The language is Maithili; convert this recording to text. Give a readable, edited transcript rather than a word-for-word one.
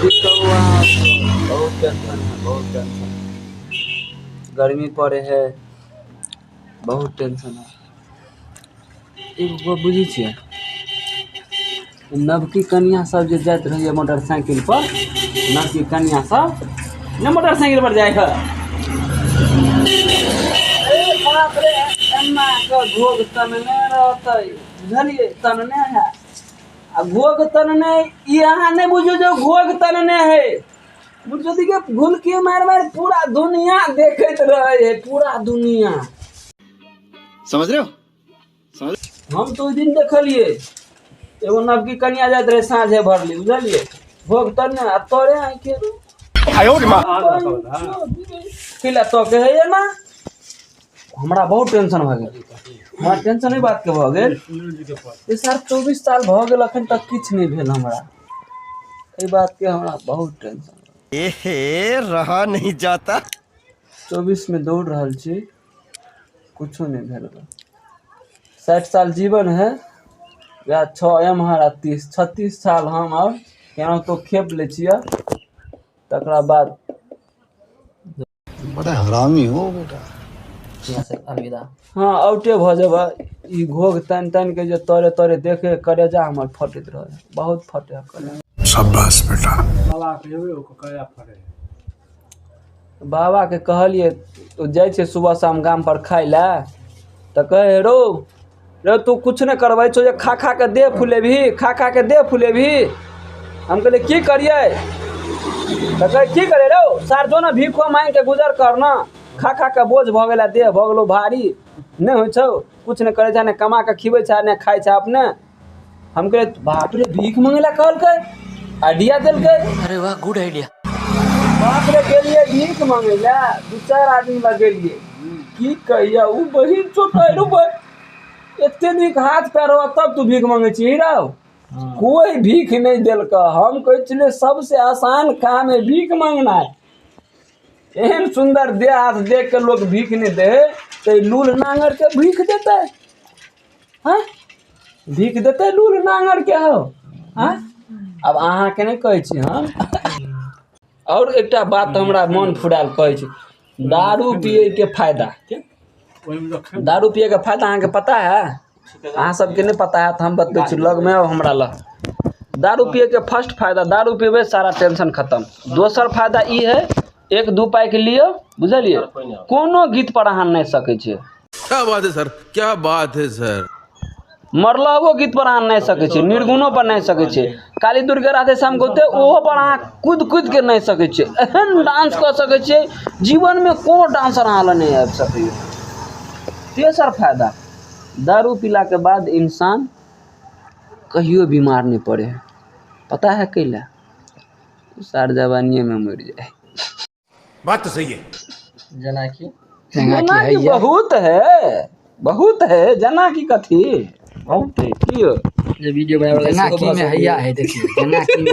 की कहू अहाँ, बहुत टेंशन है, बहुत टेंशन। गर्मी पड़ै है, बहुत टेंशन है। एगो गप बुझै छियै, नवकी कनिया सब जे जाइत रहैया मोटरसाइकिल पर, नवकी कनिया सब ने मोटरसाइकिल पर जाइ है, ए बाप रे, एना के घोघ तनने रहतै, बुझलियै? तनने है आ घोघ तनने, ई अहाँ नहि बुझू जे घोघ तनने है। बुझू के घुलकी मारि मारि पूरा दुनिया देखैत रहै है, पूरा दुनिया। समझ रहे हो? समझ। हम तऽ ओहि दिन देखलियै, एगो नवकी कनिया जाइत रहै साँझे भरली, बुझलियै? भोग तर ने आ तोरे आँखि किला तो के है ना। हमरा बहुत टेंशन भऽ गेल, हमरा टेंशन एहि बातके भऽ गेल जे सर 24 साल भऽ गेल, अखन तक किछु नहि भेल हमरा। एहि बातके हमरा बहुत टेंशन। एहे, रहा नहीं जाता। 24 मे दौड़ रहल छी, कुछो नहि भेल। 60 साल जीवन है, वएह 6 एम्हर आ 30, 36 साल हम आब केनाहितो खेप लै छियै, तकरा बाद। बड़ा हरामी हो बेटा। अलविदा। हँ, आउटे भऽ जेबै। ई घोघ तानि तानि के जे तरे तरे देखे, करेजा हमर फटैत रहै, बहुत फटे करेजा। शाबाश बेटा। बाबाके कहलियै, ओ जाइ छै सुबह शाम गाम पर खाइ लए तऽ कहै, रौ रौ, तू किछु नहि करबै छौ जे खा खा कऽ देह फुलेबही, खा खा कऽ देह फुलेबही। हम कहलियै, की करियै? तऽ कहै, की करियै रौ सार, जो ने भीखो माँगि कऽ गुजर कर ने। खा खा कऽ बोझ भऽ गेल, देह भऽ गेलौ भारी। नहि होइ छौ, किछु नहि करै छै, नहि कमा कऽ खिबै छै, नहि खाइ छै अपने। हम कहलियै, बाप रे, भीख माँगै लए कहलकै, आइडिया देलकै। अरे वाह, गुड आइडिया। बाप रे, गेलियै भीख माँगै लए, दू चारि आदमी लग गेलियै। की कहिया, ओ बहिन चोट एते नीक हाथ पैर हो, तब तू भीख माँगै छी रौ? कोई भीख नहि देलक। हम कहै छलियै, सबसे आसान काम है भीख मांगनाइ। एहन सुन्दर देह हाथ देख के लोक भीख नहि दे तऽ लूल नांगर के भीख देतै? हँ, भीख देतै लूल नांगर के हौ? हँ, आब अहाँके नहि कहै छी हम। आओर एकटा बात हमरा मोन फुरायल, कहै छी दारू पियैके फायदा। दारू पियैके फायदा अहाँके पता है? अहाँ सबके नहि पता है तऽ हम बतबै छी। लगमे आउ हमरा लग। दारू पियैके फर्स्ट फायदा, दारू पीबै, सारा टेंशन खतम। दोसर फायदा ई है, एक दू पाइके लियौ, बुझलियै? कोनो गीत पर अहाँ नाचि सकै छियै। क्या बात है सर, क्या बात है सर! मरलहबो गीत पर अहाँ नाचि सकै छियै, निर्गुणो पर नाचि सकै छियै, काली दुर्गा राधे श्याम गौते, ओहो पर अहाँ कूदि कूदि के नाचि सकै छियै। एहन डांस कऽ सकै छियै, जीवनमे कोनो डांसर अहाँ लग नहि आबि सकैए। तेसर फायदा, दारू पीलाके बाद इंसान कहियो बीमार नहि पड़ै है। पता है कैला? सार जवानिएमे मरि जाइ है। बात तो सही है। जेनाकि? जेनाकि बहुत है, बहुत है। जेनाकि कथी? बहुत है की हो? जे वीडियो बनाबै। जेनाकि मे हैया है, देखियौ, जेनाकि मे।